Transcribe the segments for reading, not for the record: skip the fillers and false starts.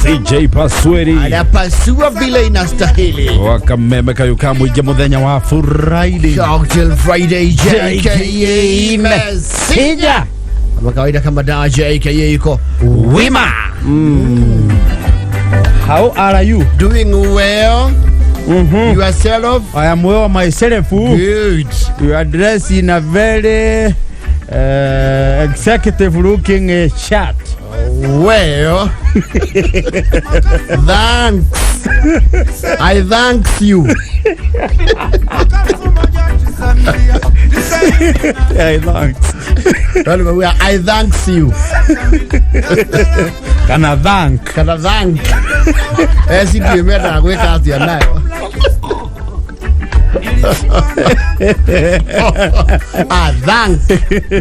CJ Pasweri Anapasua vile inastahili. Wakameme kayuka mwingi muthenya wa Friday. Cocktail Friday JKA Messenger. Kama kawaida kama da JKA yuko wima. How are you? Doing well. Yourself? I am well myself. Good. You are dressed in a very executive looking shirt. Well, thanks. I thanks you. Yeah, thanks. I thanks you. Kana thank. Kana thank. Sijui mendaga gwĩka atĩa nayo. Ah, thank.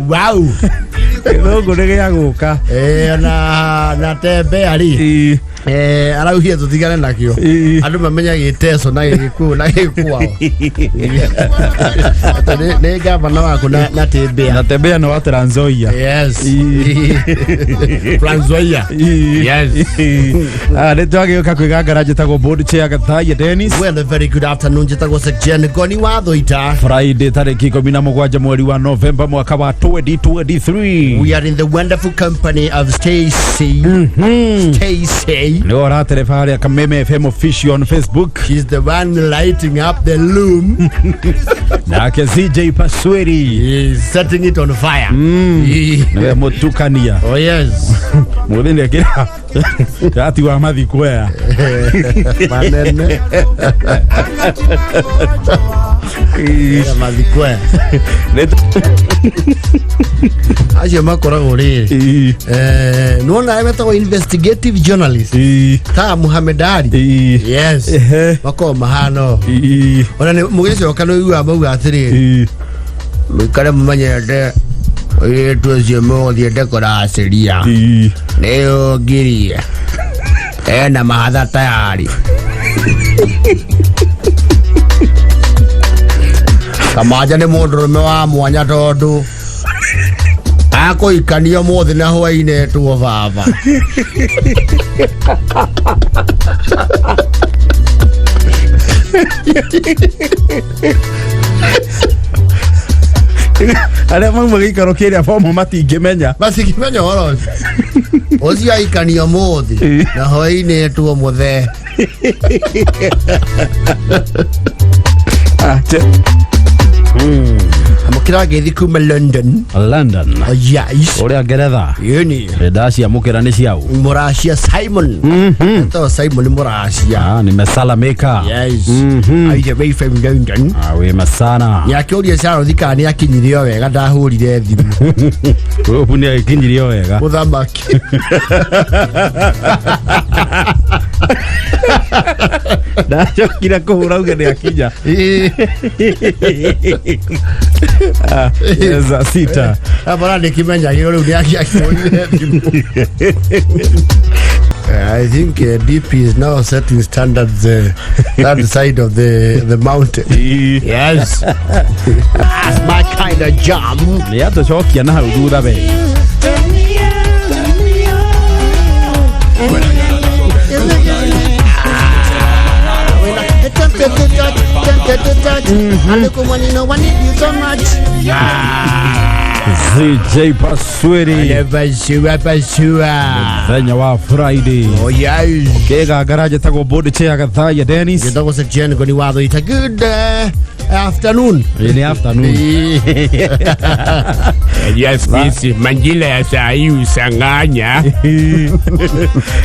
Wow. Gĩthũngũ nĩ gĩa gũka. Na tembea rĩ. Arauhie tũtigane nakĩo. Andũ mamenya gĩteco na gĩgĩkũyũ na gĩkwao. Atĩ nĩ gavana waku na tembea. Na tembea nĩ wa Trans Nzoia. Yes. Trans Nzoia. Yes. Nĩ twagĩũka kwĩgangara njĩtagwo board chair Gathaiya Dennis. Well, a very good afternoon njĩtagwo Sekjen Ngoni wa Thũita. Friday tarĩki 17 mweri wa Novemba mwaka wa 2023. We are in the wonderful company of Stacy. Stacy. Nĩ ũratereba harĩa Kameme FM official on Facebook. She's the one lighting up the loom. Nake CJ Pasweri. He's setting it on fire. Nĩwe mũtukania. Oh yes. Mũthĩ nĩekĩra shati wa mathikwea. Manene. Mathikwea. Acio makoragwo rĩrĩ. Nĩwona metagwo investigative journalist. Ta Muhammad Ali. Yes. Makoragwo mahana. Ona nĩ mũgĩcoka nĩ ũiguaga mauga atĩrĩrĩ. Mũikare mũmenyete airĩtu acio mũgũthiĩte kũracĩria. Nĩyo ngirie. Ena mahatha tayari. Kamaja nĩ mũndũrũme wa mwanya tondũ akũikanio mũthĩ na hwaĩ-inĩ etwo baba. Arĩa mauma gĩikaro kĩrĩa bomo matingĩmenya. Matingĩmenya ũhoro ũcio. Ũcio aikanio mũthĩ na hwaĩ-inĩ etwo mũthee. Amũkĩra ngeithi kuma London. London. Oh, yes. Ũrĩa Ngeretha. Yeni. Ndaciamũkĩra nĩ ciau. Mũracia Simon. Etagwo Simon Mũracia. Nimesalamika. Yes. Aige way from London. Wĩma sana. Nĩakĩũria Charles kana nĩakinyirio wega ndahũrire thimũ. Ũbu nĩagĩkinyirio wega. Mũthamaki. Ndacokire kũhũra uge nĩakinya. Saa sita. Abara ndĩkĩmenyagĩrwo rĩu nĩakĩhũrire thimũ. I think DP is now setting standards that side of the mountain. Yes. That's my kind of jam. Nĩatũcokia na hau thutha we. CJ Pasweri. Pasua pasua. Mũthenya wa Friday. Oh yes. Kĩgangara njĩtagwo board chair Gathaiya Dennis. Njĩtagwo Sekjen Ngoni wa Thũita. Good afternoon. Ni afternoon. Yes, sisi majira ya saa hii usanganya.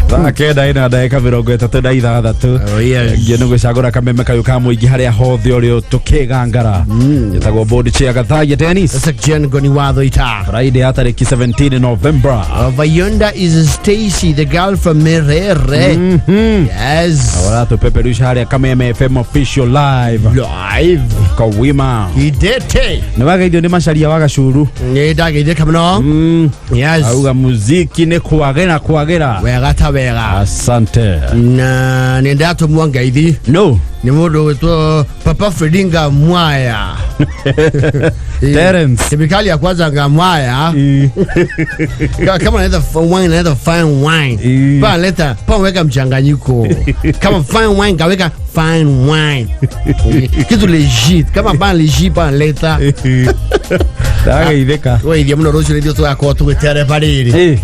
Thaa kenda ina ndagĩka 36. Oh yes. Ngĩ nĩ gwĩcagũra kameme kayũ ka mũingĩ harĩa hothe ũrĩ tũkĩgangara. Njĩtagwo board chair Gathaiya Dennis. Sekjen Ngoni wa Thũita. Friday ya tarĩki 17 November. Over yonder is Stacy, the girl from Merere. Yes. Ũratũpeperusha harĩa Kameme FM official live. Live. Kawima. Idete. Nĩ wageithio nĩ Macharia wa Gacuru. Nĩ ndageithĩka mũno. Yes. Auga muziki nĩ kwagĩra kwagĩra. Wega ta wega. Asante. Na nĩ ndatũmwo ngeithi. No. Nĩ mũndũ ũgwĩtwo Papa Fredinga Mwaya. Terence. Kemikali ya kwanza ngamwaya. Kama naita wine, naita fine wine. Pa leta, pa weka mchanganyiko. Kama fine wine kaweka fine wine. Kitu legit. Kama pa legit pa leta. Ndageithĩka. Weithia muno rũciũ nĩthuĩ tũgakorwo tũgĩtereba rĩrĩ.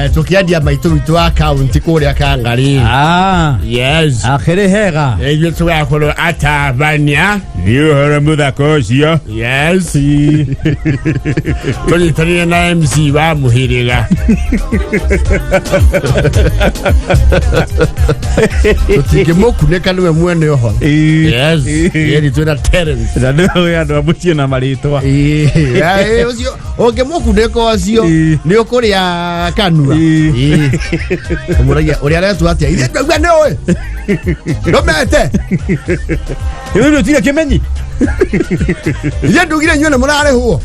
Tũkĩendia maitũ witũ wa kaunti kũrĩa Kangarĩ. Ah. Yes. Akĩrĩ hega. Ithuĩ tũgakorwo atabania. Nĩ ũhoro mũthaka ũcio. Yes. Tũnyitanĩire na MC wa mũhĩrĩga. Tũtingĩmũkunĩka nĩwe mwene ũhoro. Yes. Yeri twĩna Terence. Na nĩwe andũ a mũciĩ na marĩtwa. Ũcio ũngĩmũkunĩka ũcio nĩ ũkũrĩa kanua. Ũmũragia ũrĩa aretwo atĩa? Ithe ndauga nĩ ũĩ. Ndũmete. Rĩu nĩ ũtire kĩmenyi. Ithe ndugire inyuĩ nĩ mũrarĩhwo.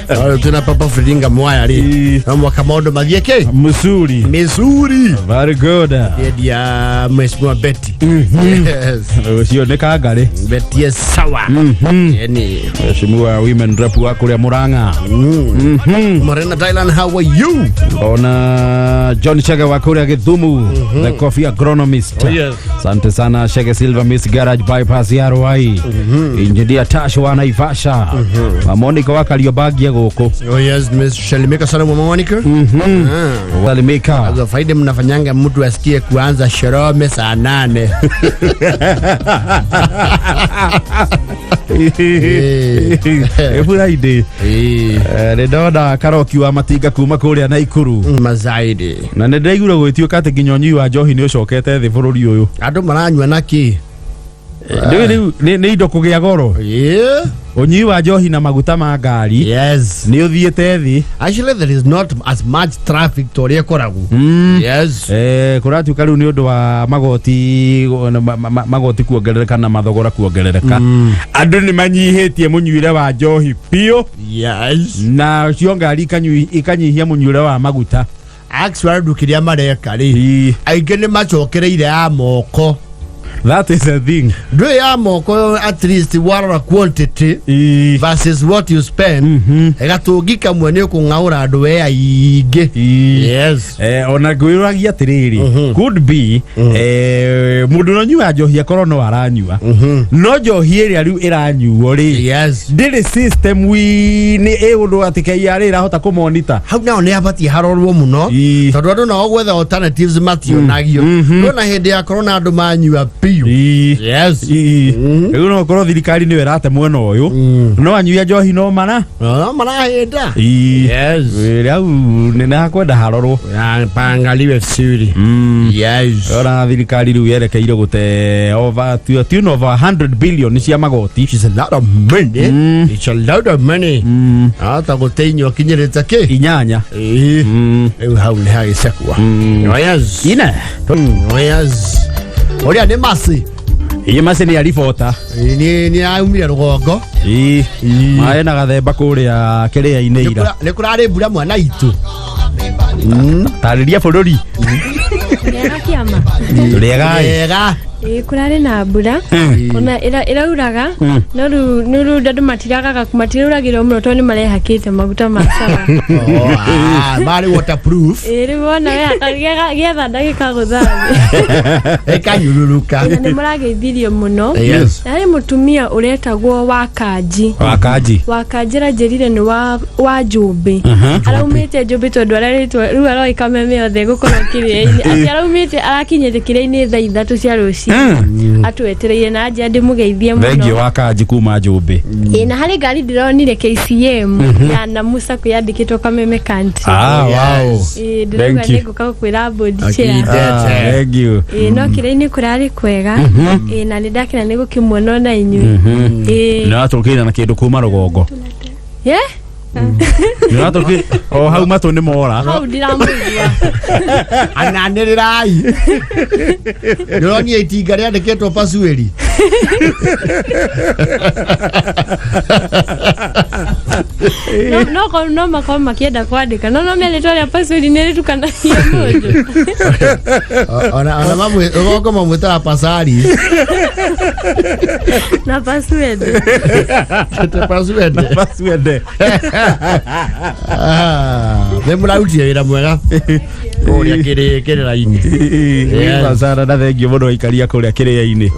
Twĩna Papa Fredinga Mwaya rĩ. No mwaka maũndũ mathiĩ kĩ? Msuri. Misuri. Very good. Endia Mheshimiwa Betty. Yes. Ũcio nĩ Kangarĩ. Betty is sawa. Yani. Mheshimiwa women rep wa kũrĩa Murang'a. Morena Dylan, how are you? Ona John Chege wa kũrĩa Githumu, the coffee agronomist. Oh, yes. Asante sana Chege Silver Miss Garage Bypass ya Ruai. Engineer Tash wa Naivasha. Monica wa Kariobangi gũkũ. Oh yes, Miss Shalimika sana mama Monica. Salimika. Sasa faida mnafanyanga mtu asikie kuanza shorome saa 8. Friday. Nĩ ndona Karoki wa Matinga kuma kũrĩa Naikuru. Mazaidi. Na nĩ ndĩraiguire gwĩtuĩka atĩ nginya ũnyui wa njohi nĩ ũcokete thĩ bũrũri ũyũ. Andũ maranyua na kĩ? Rĩu rĩu nĩ indo kũgĩa goro. Yeah. Ũnyui wa njohi na maguta ma ngari Yes. nĩ ũthiĩte thĩ. Actually there is not as much traffic ta ũrĩa ĩkoragwo. Yes. Kũratuĩka rĩu nĩ ũndũ wa magoti magoti kuongerereka na mathogora kuongerereka. Andũ nĩ manyihĩtie mũnyuĩre wa njohi biũ. Yes. Na cio ngari ikanyihia mũnyuĩre wa maguta. Actually andũ kĩrĩa mareka rĩ, aingĩ nĩ macokereire ya moko. That is a thing. Ndũĩ ya moko at least warora quantity versus what you spend. Gatũngi kamwe nĩ ũkũng'aũra andũ we aingĩ. Yes. Ona ngwĩragia atĩrĩrĩ, could be mũndũ ũrĩa ũnyuaga njohi akorwo no aranyua, no njohi ĩrĩa rĩu ĩranyuo rĩ, Yes. ndĩrĩ system nĩ ĩ ũndũ atĩ KRA ĩrahota kũmonita. Hau nao nĩ habatiĩ harorwo mũno tondũ andũ nao gwetha alternatives mationagio. Ndona hĩndĩ ya corona andũ manyua biũ. Yes. Rĩu no ũkorwo thirikari nĩyo ĩrate mwena ũyũ, no anyui a njohi no mara No marahĩnda. Yes. Rĩu nĩ hakwenda harorwo. Pangaliwe vizuri. Yes. Ora thirikari rĩu yerekeire gũte over tune over 100 billion cia magoti. It's a lot of money. It's a lot of money. Hata gũteinywo kinyĩrĩte kĩ? 8. Rĩu hau nĩ hagĩcekwa. Yes. Ina. Yes. Ũrĩa nĩ Masi. Iye Masi nĩ aribota. Nĩ aumire rũgongo. Maĩ na gathemba kũrĩa kĩrĩa-inĩ ira. Nĩ kũrarĩ mbura mwana itũ. Tarĩria bũrũri. Rĩega kĩama. Rĩega. Rĩega. Kũrarĩ na mbura. Ona ĩrauraga. No rĩu andũ matiragaga matirauragĩrwo mũno tondũ nĩ marehakĩte maguta ma sawa. Marĩ waterproof. Rĩu wona gĩetha ndagĩka gũthambia. Ĩkanyururuka. Na nĩ mũrageithirio mũno. Yes. Na harĩ mũtumia ũretagwo Wakanji. Wakanji. Wakanji aranjĩrire nĩ wa Njũmbĩ. Araumĩte Njũmbĩ tondũ ararĩtwo rĩu aroĩ Kameme othe gũkorwo kĩrĩa-inĩ. Atĩ araumĩte arakinyĩte kĩrĩa-inĩ thaa 3 cia rũcinĩ. Atwetereire na anja ndĩmũgeithie mũno. Thengiũ Wakanji kuma Njũmbĩ. Na harĩ ngari ndĩronire KCM ya Namusa kwĩyandĩkĩtwo Kameme Country. Ah, wow. Ndĩrauga nĩngũka gũkwĩra board chair. Thank you. No kĩrĩa-inĩ kũrarĩ kwega. Na nĩndakena nĩ gũkĩmuona ona inyuĩ. Na tũkĩra na kĩndũ kuma rũgongo. Yeah? Nĩũratũki o hau matũ nĩ mora. Hau ndiramũigua. Ananĩrĩrai. Ndĩronire itinga rĩandĩkĩtwo pasuĩri. No no ko- no makorwo makĩenda kwandĩka no no merĩtwo rĩa password nĩ rĩtukanagia mũndũ. Ona mamwe ũgongo mamwĩtaga pasari. Na password. Pasuende. Pasuende. Nĩ mũrarutire wĩra mwega kũrĩa kĩrĩra-inĩ. Yes. Sara na thengio mũno aikaria kũrĩa kĩrĩa-inĩ.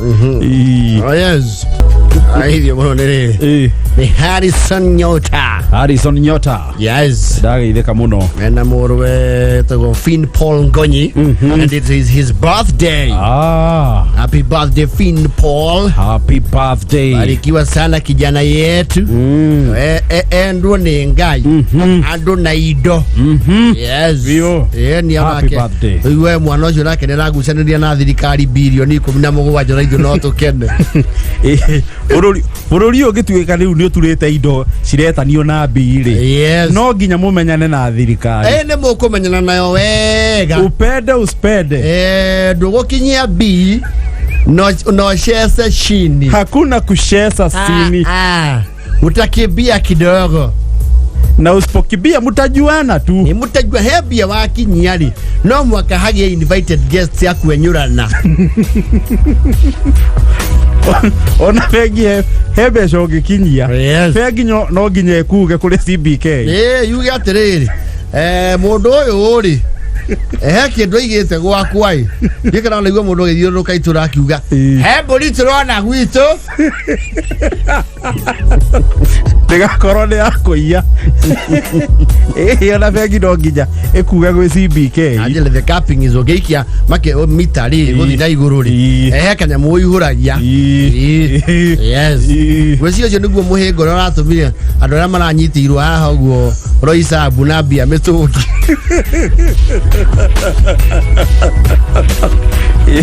Ii. Oh yes. Aithio mũno nĩ rĩrĩ. Ii. Nĩ Harrison Nyota. Harrison Nyota. Yes. Ndageithĩka mũno. Ena mũrũwe etagwo Finn Paul Ngonyi and it is his birthday. Ah, Happy birthday Finn Paul. happy birthday. Barikiwa sana kijana yetu. Endwo nĩ Ngai. Andũ na indo. Yes. Biũ. Ĩ, nĩ Happy onake. birthday. Ũigue mwana ũcio nake nĩ aragucanĩria na thirikari bilioni 17 na ithuĩ no tũkene. Ĩ, bũrũri bũrũri ũyũ ũngĩtuĩka rĩu nĩ ũturĩte indo ciretanio na mbirĩ Yes. no nginya mũmenyane na thirikari. Ĩ, nĩ mũkũmenyana nayo wega. Upende usipende. Eh, ndũgũkinyia B no no cheze chini. Hakuna kushesa sini. Ah, ah. Utakimbia kidogo. Na usipokimbia mtajuana tu. Nĩ mũtajua he mbia wakinyia rĩ no mwaka hagĩe invited guests ya kwenyũrana. Ona bengi he mbeca ũngĩkinyia. Yes. Bengi no nginya ĩkuge kũrĩ CBK. Ĩ, yuge atĩrĩrĩ, eh, mũndũ ũyũ rĩ he kĩndũ aigĩte gwakwa ĩ ndiĩ kana naigua mũndũ agĩthiũrũrũka itũra akiuga Ĩ. he mbũri tũrona gwitũ. Ndĩgakorwo nĩ ya kũiya. Ĩ, ona bengi no nginya ĩkuge gwĩ CBK. Angela, the capping is ũngĩikia make mita rĩ gũthiĩ na igũrũ rĩ Ĩ. he kanyamũ ũihũragia. Ĩ. Ĩ. Yes. Ĩ. Ngwĩciria ũcio nĩguo mũhĩnga ũrĩa ũratũmire andũ arĩa maranyitĩirwo haha ũguo roicabu na mbia mĩtũngi.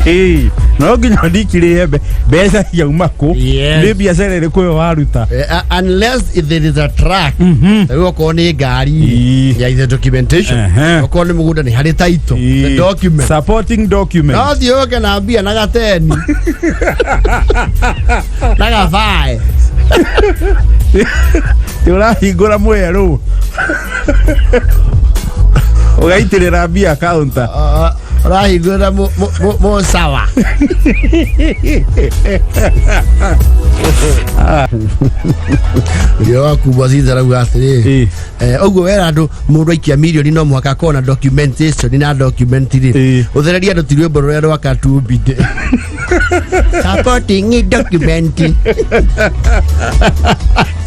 Ĩ, no nginya ndikirĩhe mbeca ciauma kũ. Yes. Nĩ biacara ĩrĩkũ ĩyo waruta. Unless if there is a track, rĩu okorwo nĩ ngari Ĩ. ya the documentation, Ehe. okorwo nĩ mũgũnda nĩ harĩ title, the Ĩ. document. Supporting document. No thiĩ ũke na mbia na gateni na gabae. Nĩ ũrahingũra mwerũ ũgaitĩrĩra mbia counter. Ũrahingũrĩra mũcawa. Ũrĩa waku Caesar arauga atĩrĩrĩ, Ĩ. ũguo wera andũ mũndũ aikia milioni no mũhaka akorwo na documentation na document rĩ Ĩ. ũthereria andũ ti rwĩmbo rũrĩa rwa katumbinde supporting document.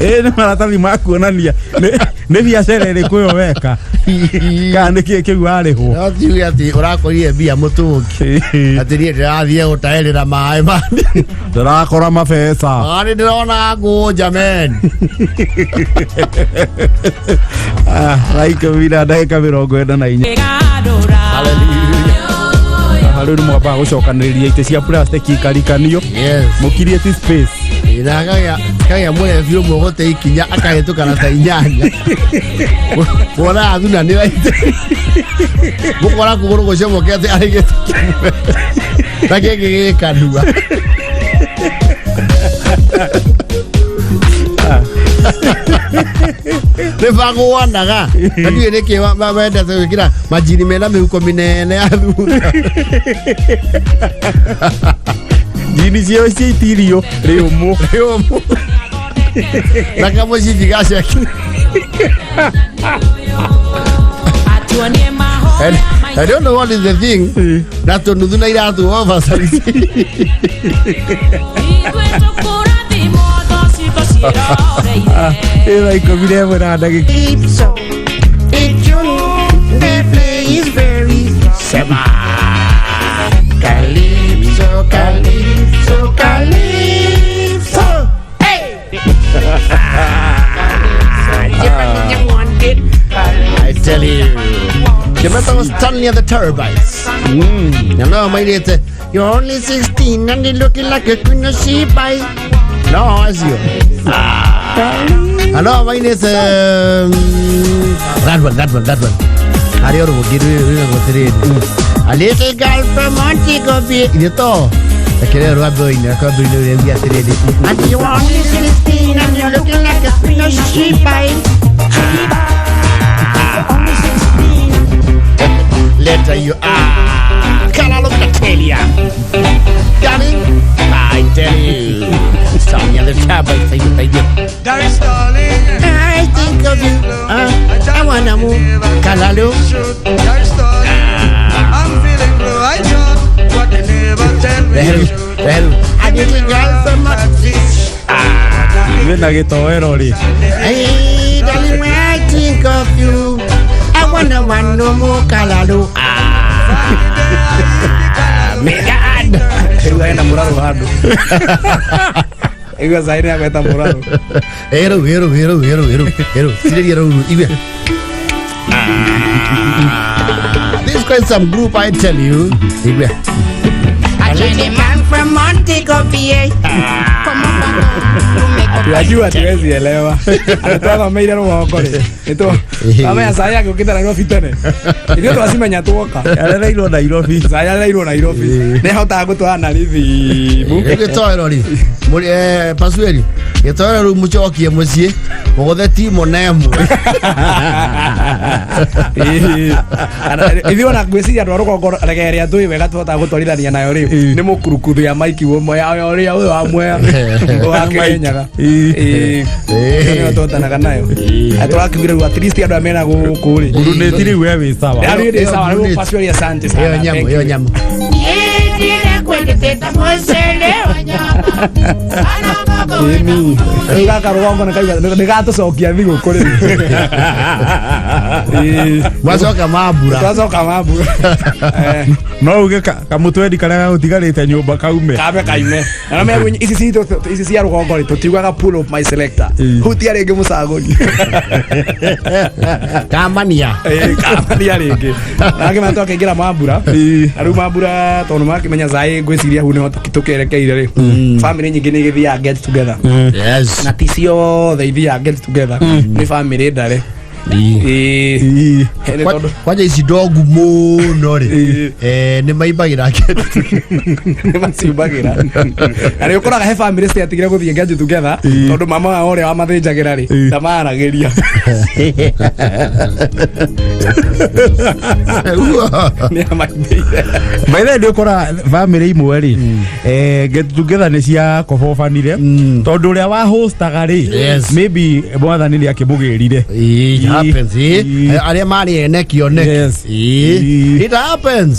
Ĩ, nĩ maratathi ma kuonania nĩ biacara ĩrĩkũ ĩyo weka kana nĩ kĩĩ kĩu warĩhwo. No tiuge atĩ ũrakorire mbia mũtũngi atĩ niĩ ndĩrathiĩ gũtaĩrĩra maĩ mani. Ndĩrakora mabeca. Arĩ ndĩrona ngũnja men. Ah, thaa 44. Haha rĩu nĩ mwambaga gũcokanĩrĩria itĩ cia plastic ikarikanio. Yes. Mũkiriĩti space. Na kagĩa mũrebi ũmwe gũte ikinya akahĩtũka na ta inyanya wona athuna nĩ raite mũkora kũgũrũ gũcomokete arĩ gĩtĩ kĩmwe na kĩngĩ gĩkanua. Nĩ bagũanaga na ndiũĩ nĩkĩ wendete gwĩkĩra majini mena mĩhuko mĩnene ya thutha. Njini cio ciaitirio rĩũmũ. Rĩũmũ na kamũcibi gaceki. And I don't know what is the thing na tũnuthu na iratũ oversize. Ĩ, thaa 11. Sema Calypso, Calypso, Calypso. Hey! I tell you. Kimetagwo Stanley and the Turbines. Na no mairĩte you're only 16 and you're looking like a queen of Sheba. No, acio. Ano mine is that one, that one, that one. Harĩa rũngĩ rwĩragwo atĩrĩrĩ. A little girl from Montego Bay. Ithe to. Reke rwambe ũine, reke rwambe ũine ũrĩa atĩrĩrĩ. And you only 16 and you're looking like a queen of Sheba. Later you are. Kalalo Natalia. Darling, I tell you. Sonia the Cowboy, thank you, thank you. I think of you. I wanna move. Kalalo. Well, I little girl from my Wĩna gĩtoero rĩ. Hey, darling, when I think of you, I wanna want no more Kalalo. Ah, my God. Rĩu ena mũrarũ handũ. Igua cai nĩ agweta mũrarũ. Ero, ero, ero, ero, ero, ero. Tirĩria rũru, igua. Ah, this is quite some group, I tell you. Igua. A Chinese man from Montego Bay. Come up and to make up Tunajua tuwezi elewa. Atwathomeire rũgongo rĩ. Nĩtũ amenya cai agĩũkĩte Nairobi tene. Ithuĩ twacimenya tuoka. Arereirwo Nairobi. Cai arereirwo Nairobi. Nĩ ahotaga gũtwara na rithimu. Rĩu gĩtoero rĩ, Pasueri, gĩtoero rĩu mũcokie mũciĩ, mũgũthe timo na ĩmwe. Ithuĩ ona ngwĩciria andũ a rũgongo rege ĩrĩa tũĩ wega tũhotaga gũtwarithania nayo rĩ nĩ mũkurukuthu ya Mike ũmwe ya ũrĩa ũyũ wa Mwea wa Kĩrĩnyaga. Ĩĩ. Ĩyo nĩyo tũhotanaga nayo. Tũrakiugire rĩu at least andũ arĩa mena gũkũ rĩ. Ngurunĩti rĩu we wĩ sawa. Rĩu ndĩ sawa, rĩu Ngurunĩti. Pasueri asante sana. Ĩyo nyamũ, Thank ĩyo you. nyamũ. Ĩni. Rĩu gaka rũgongo nĩ nĩgatũcokia thigũkũ rĩu. Ĩĩ. Mwacoka mambura. Twacoka mambura. No uge kamũtwendi karĩa gagũtigarĩte nyũmba kaume. Kambe kaime. Na no ici citũ ici cia rũgongo rĩ tũtiugaga pull up my selector. Hutia rĩngĩ mũcagũri. Kamania. Ĩĩ, kamania rĩngĩ. Na ngĩmenya twakĩingĩra mambura. Na rĩu mambura tondũ makĩmenya cai ngwĩciria hau nĩho tũkĩerekeire rĩ. Family nyingĩ nĩ igĩthiaga get together. Yes. Na ti ciothe ithiaga get together. Nĩ family ndare. Ĩĩ. Nĩ tondũ Kwanja ici ndogu mũno rĩ, nĩ maimbagĩra nĩ maciumbagĩra. Na nĩ ũkoraga he family citiatigire gũthiĩ get together tondũ mama wao ũrĩa wamathĩnjagĩra rĩ ndamaragĩria. Nĩ amaimbĩire. By the way, nĩ ũkora bamĩrĩ imwe rĩ, get together nĩ cia kobobanire tondũ ũrĩa wa hostaga rĩ, Yes. maybe mwathani nĩ akĩmũgĩrire. It happens, eh? Ĩĩ. Arĩa marĩ ene kĩoneki. Yes. Ĩĩ. Ĩĩ. It happens.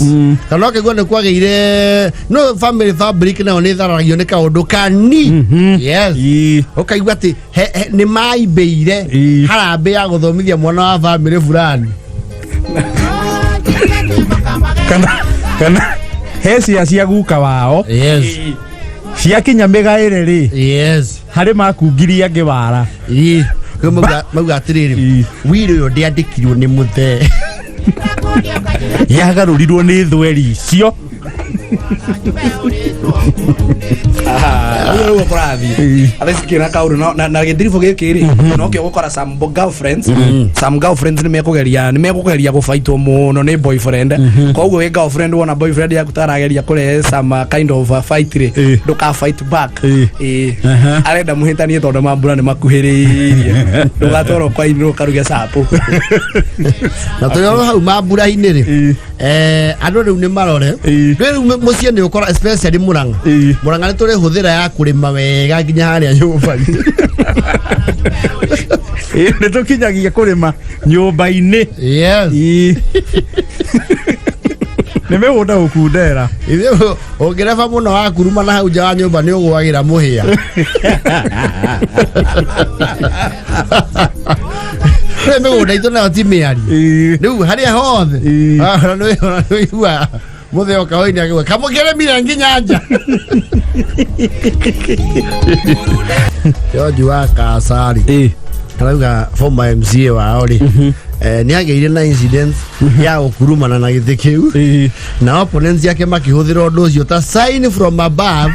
Kana ũkaigua nĩ kwagĩire no family fabric nayo nĩ ĩthararagio nĩ kaũndũ kani. Yes. Ĩĩ. Ũkaigua atĩ nĩ maimbĩire Ĩĩ. harambĩ ya gũthomithia mwana wa bamĩrĩ fulani. Kana he cia guka wao Yes. ciakinya mĩgaĩre rĩ, Yes. harĩ makungirie angĩ wara. Ĩĩ. Rĩu mauga atĩrĩrĩ, Ĩĩ. wĩra ũyũ ndĩandĩkirwo nĩ mũthee. Yagarũrirwo nĩ thweri icio. Ũguo nĩguo kũrathiĩ. Atha ici kĩna kaũndũ na gĩtiribũ gĩkĩ rĩ no kĩo gũkora some girlfriends, some girlfriends nĩ mekũgeria gũbaitwo mũno nĩ boyfriend. Koguo wĩ girlfriend wona boyfriend yaku tarageria kũrehe some kind of fight rĩ, ndũka fight back. Ĩĩ. Arenda mũhĩtanie tondũ mambura nĩ makuhĩrĩirie. Ndũgatwarwo kwa inũ ũkaruge capo. Na tũrĩ oro hau mambura-inĩ rĩ, andũ rĩu nĩ marore. Rĩu mũciĩ nĩ ũkora especially Murang'a. Murang'a nĩ tũrĩ hũthĩra ya kũrĩma wega nginya harĩa nyũmba-inĩ. Nĩ tũkinyagia kũrĩma nyũmba-inĩ. Yes. Nĩ mĩgũnda gũkundera. Ithuĩ ũngĩreba mũno wakuruma na hau nja wa nyũmba nĩ ũgũagĩra mũhĩa. Rĩu mĩgũnda itũ nayo ti mĩarie. Rĩu harĩa hothe ona nĩ ũiguaga mũthee oka hwainĩ akiuga kamũkĩrĩmire nginya nja. George wa Kasari arauga former MCA wao rĩ, nĩ agĩire na incident ya gũkurumana na gĩtĩ kĩu na opponents yake makĩhũthĩra ũndũ ũcio ta sign from above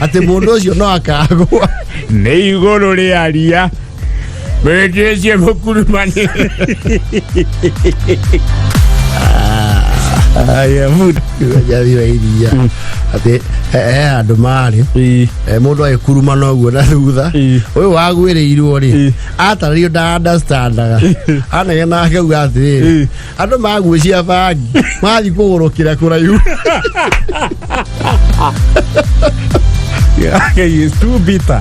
atĩ mũndũ ũcio no akagwa. Nĩ igũrũ rĩaria. Mwetetie mukurumani. Aya, food. Njathi wa iria atĩ he handũ marĩ mũndũ agĩkuruma noguo na thutha ũyũ wagwĩrĩirwo rĩ atarĩrio nda understandaga anegena akauga atĩrĩrĩ andũ magucia bangi mathiĩ kũgũrũkĩra kũraihu. Okay, it's too bitter.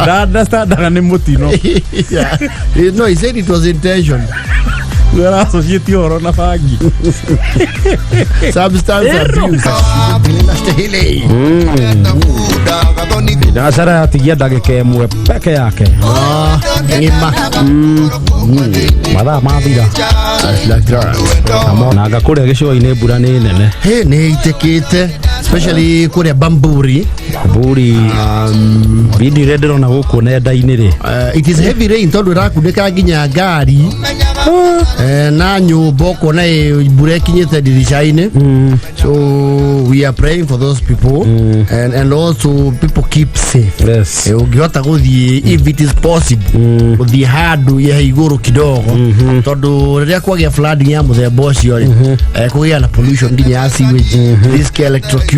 Nda understandaga nĩ mũtino. Yeah. No, he said it was intention. Ũrassociate ũhoro na bangi. Substance abuse. Inastahili. Biacara yatigia ndagĩka ĩmwe peke yake. Ah, ng'ima. Mathaa mathira. Nanga kũrĩa gĩcũa-inĩ mbura nĩ nene. He nĩ ĩitĩkĩte especially kũrĩa Bamburi. Mburi video ĩrĩa ndĩrona gũkũ nenda-inĩ rĩ. It is heavy rain tondũ ĩrakundĩka nginya ngari na nyũmba ũkona mbura ĩkinyĩte ndirica-inĩ. So we are praying for those people and also people keep safe. Yes. Ũngĩhota gũthiĩ, if it is possible, gũthiĩ handũ ya igũrũ kidogo tondũ rĩrĩa kwagĩa flooding ya mũthemba ũcio rĩ, kũgĩa na pollution nginya ya sewage, risk ya electrocution.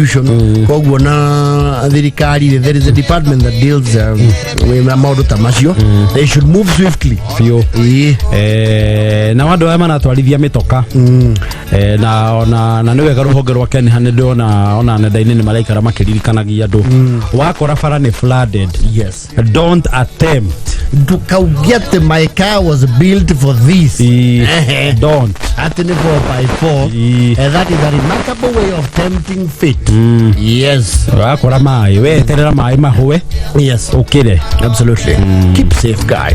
Koguo na thirikari rĩ, there is a department that deals with maũndũ ta macio. They should move swiftly. Biũ. Ĩĩ. Na andũ aya maratwarithia mĩtoka na ona na nĩ wega rũhonge rwa Kenha nĩ ndĩrona ona nenda-inĩ nĩ maraikara makĩririkanagia andũ wakora bara nĩ flooded, Yes. don't attempt. Ndũkauge atĩ my car was built for this. Ehe. Don't. Atĩ nĩ 4x4. Ĩĩ. And that is a remarkable way of tempting fate. Yes. Wakora maĩ weterera maĩ mahũe Yes. ũkĩre. Absolutely. Keep safe, guys.